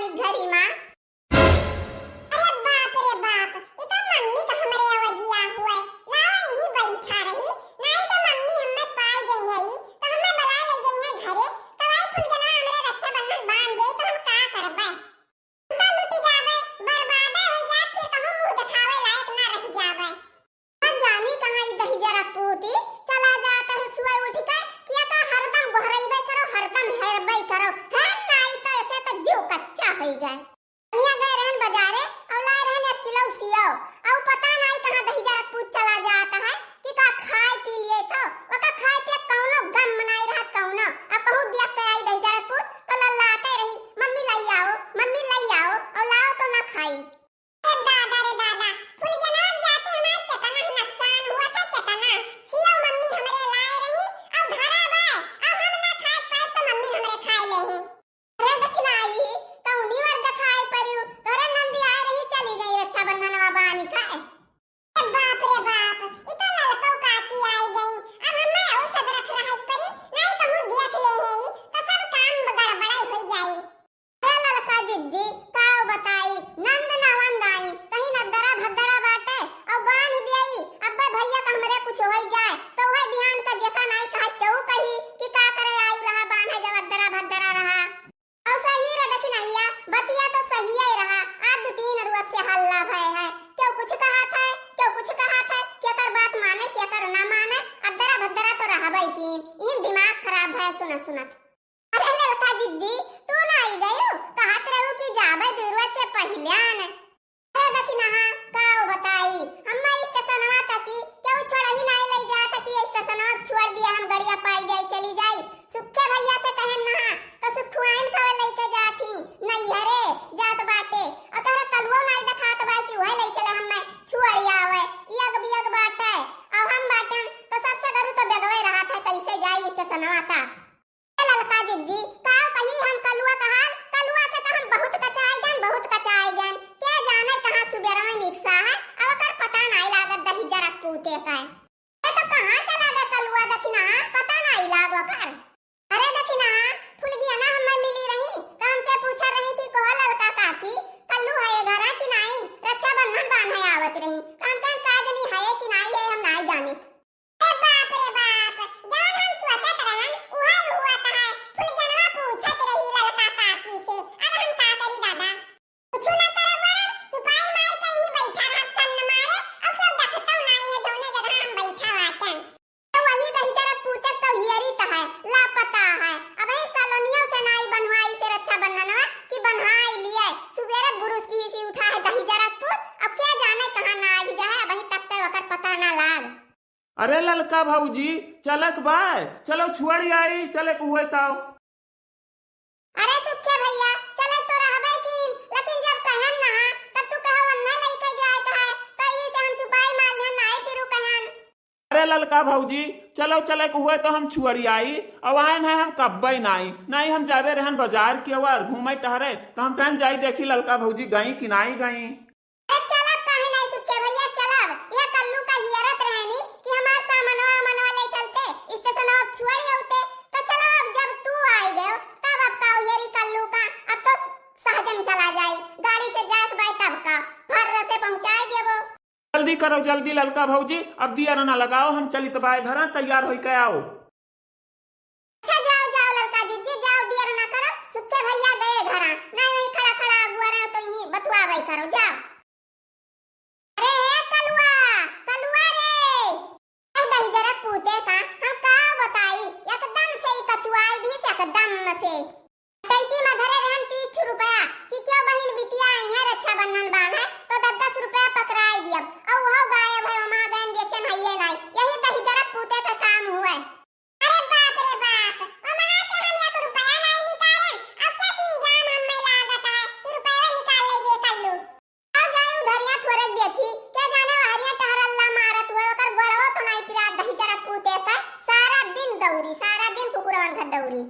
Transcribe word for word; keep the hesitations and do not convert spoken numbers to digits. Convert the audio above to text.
घरी माँ। अरे बाप रे बाप, ई तो मम्मी का हमरे अवजिया हुए। लावा यही बैठा रही, नाई तो मम्मी हमें पाई गई है, तो हमें बुला ले गई है घरे। तो वही फुलगेना हमरे रक्षाबंधन बांध दे, तो हम का करबे? हम तो लुटि जाबे, बर्बादे हो जाए, फिर कहूँ मुँह दिखावे लायक ना रह जाबे। ना जानी कहाँ ई दहिजरा पूती चला जात है सुबह उठ के, किया तो हरदम गोहरइबे करो, हरदम हेरबे करो। है नाई तो ऐसे तो जीव कच्चा होई गए। हियाँ गए रहन बाजारे, और लाए रहन एक किलो सियो, और पता नाई कहाँ दहिजरा पूत चला जात है, कि का खाए पी लिए तो, ओका खाए पिए कौनो गम नाई रहत कौनो, अब कहूँ दिया के आई दहिजरा पूत, तो लल्लाते रही, "मम्मी लाई आओ, मम्मी लाई आओ," और लाओ तो ना खाई। अरे दादा रे दादा, फुलगेना जाते हमार केतना नुकसान हुआ था, केतना। सियो मम्मी हमरे लाए रही, अब धरा बा, अब हम ना खाए पाए तो मम्मी हमरे खाए ले ही। अरे दखिनाही, कौनी वर देखाई परियो, तोरे नंदी आए रही, चली गई रक्षाबंधनवा बानी का। ए बाप रे बाप, ई तो ललको काकी आई गई। अब हमें और सदरक रहे परी, नहीं कहूँ देख ले है ई, तो सब काम गड़बड़ाई हो जाई। अरे ललका जिज्जी, का बताई, नंद नवंद आई, कहीं नद्दरा भद्दरा बाटे, और बांध दियई, अब्बे भैया का हमरे कुछ होई जाए, तो वह बिहान का जेका नाई कहा केहू कही कि का करे आयु रहा बांधे जब अद्दरा भद्दरा रहा। और सही रे दखिनहिया, बतिया तो सही ही रहा। आज दो तीन रोज से हल्ला भय है, क्यों कुछ कहा था, क्यों कुछ कहा था, केकर बात माने, केकर ना माने, अद्दरा भद्दरा तो रहबे कीन, इन दिमाग खराब भय सुनत सुनत। अरे ललका जिज्जी, तू ना आई गयो, कहत रहू कि जाबे दो रोज के पहले आने। अरे दखिनहा, का बताई, हम स्टेशनवा तकी केहू छोड़ही नाई लई जात कि स्टेशनवा छोड़ दिया, हम गड़िया पाई जाई, चली जाई। सुखे भैया से कहन नहा, तो सुखुआइन कवे लइके जात ही, नैहरे जात बाटे। और तोहरे कलुओ नाई देखात बा कि उहे लई चले हमें छोड़ आवे। ई अग बियग बाटे, और हम बाटन, तो सबसे गरु तो बेगवे रहत है, कैसे जाई स्टेशनवा तक। ए ललका जिज्जी, का कही हम कलुआ का हाल? कलुआ से तो हम बहुत कचाई गन, बहुत कचाई गन। के जाने कहाँ सुबेरवे निकसा है, अब ओकर पता नाई लागत दहिजरा पूते का। ए तो कहाँ चला गए कलुआ दखिनहा, पता नाई लाग ओकर। अरे दखिनहा, फुलगिया ना हमें मिली रही, तो हमसे पूछा रही कि कहो ललका काकी, कल्लू है ये घरा कि नाई, रक्षाबंधन बांधे आवत रही, तो हम कहें का जनी है कि नाई है, हम नाई जानित। अरे बाप रे बाप, जवन हम सोचत रहन, उहे हुआ त है। फुलगेनवा पूछत रही ललका काकी से, अब हम का करी दादा? कुछु ना करे पड़ल, चुपाई मार के ही बैठा रहा सन्न मारे, अब केहू देखतौ नाई है जौने जगह हम बैठा बाटन। तो वही दहिजरा पूते तो हियरी त है, लापता है। अब ही सलोनियों से नाई बन्हवाई से रक्षाबंधनवा कि बन्हाई लिए। सुबेरे बुरुस की सी उठा है दहिजरा पूत, अब के जाने कहाँ नाई गया है, अब ही तक ते ओकर पता ना लाग। अरे ललका भौजी, चलक बाय, चलो छुअड़ी आई, चलक हुए ताओ। अरे सुखे भैया, चलक तो रहबे की, लेकिन जब कहन नहा, तब तू कहो अन्ना लइके जाए कहे, तो यही से हम चुपाई मार लिहन, नाई फिरू कहन। अरे ललका भौजी, चलो चलक हुए तो हम छुअड़ी आई, अब आयन है हम कब्बे नाई, नाई हम जाबे रहन बाजार की ओर घूमे टहरे, तो हम कहन जाई देखी ललका भौजी गई कि नाई गई। अरे चलब काहे नाई सुखे भैया, चलब। यह कल्लू का हियरत रहनी कि हमार सामनवा मनवा ले चलते, स्टेशनवा छुअड़ी अउते। तो चलो अब जब तू आई गयो, तब अब का हियरी कल्लू का, अब तो सहजन चला जाई, गाड़ी से जाए के बाई तब का, फर्र से पहुँचाए देबो। जल्दी करो, जल्दी ललका भौजी, अब दियर ना लगाओ, हम चलित बाय घरा, तैयार होई के आओ। अच्छा, जाओ, जाओ ललका जिज्जी, जाओ, देर ना करो, सुखे भैया गए घरा, नहीं वहीं खड़ा खड़ा अगुआ रहो तो यहीं बतुआ भाई करो, जाओ। अरे हे कलुआ, कलुआ रे, ए दहिजरा पूते का, हम का बताई, एकदम से ही कचुआई भी से एकदम से। टैची में धरे रहन तीस रुपया कि क्यों बहिन बिटिया आई है रक्षाबंधन बांधे तो दस दस रुपया पकड़ाई दियब, और वो गायब है, वहाँ गए देखे नहीं है नहीं, यही दहिजरा पूते का काम हुए। अरे बाप रे बाप, वहाँ से हम एक रुपया नहीं निकालें, अब क्या सिंजाम हम में लागत है कि रुपया निकाल लेंगे कल्लू। आ जाए उधरिया थोड़े देखी, के जाने वहरिया टहरल्ला मारत हुए, ओकर गोड़वा तो नहीं पिरात दहिजरा पूते पे, सारा दिन दौरी, सारा दिन कुकुरवन घर दौरी।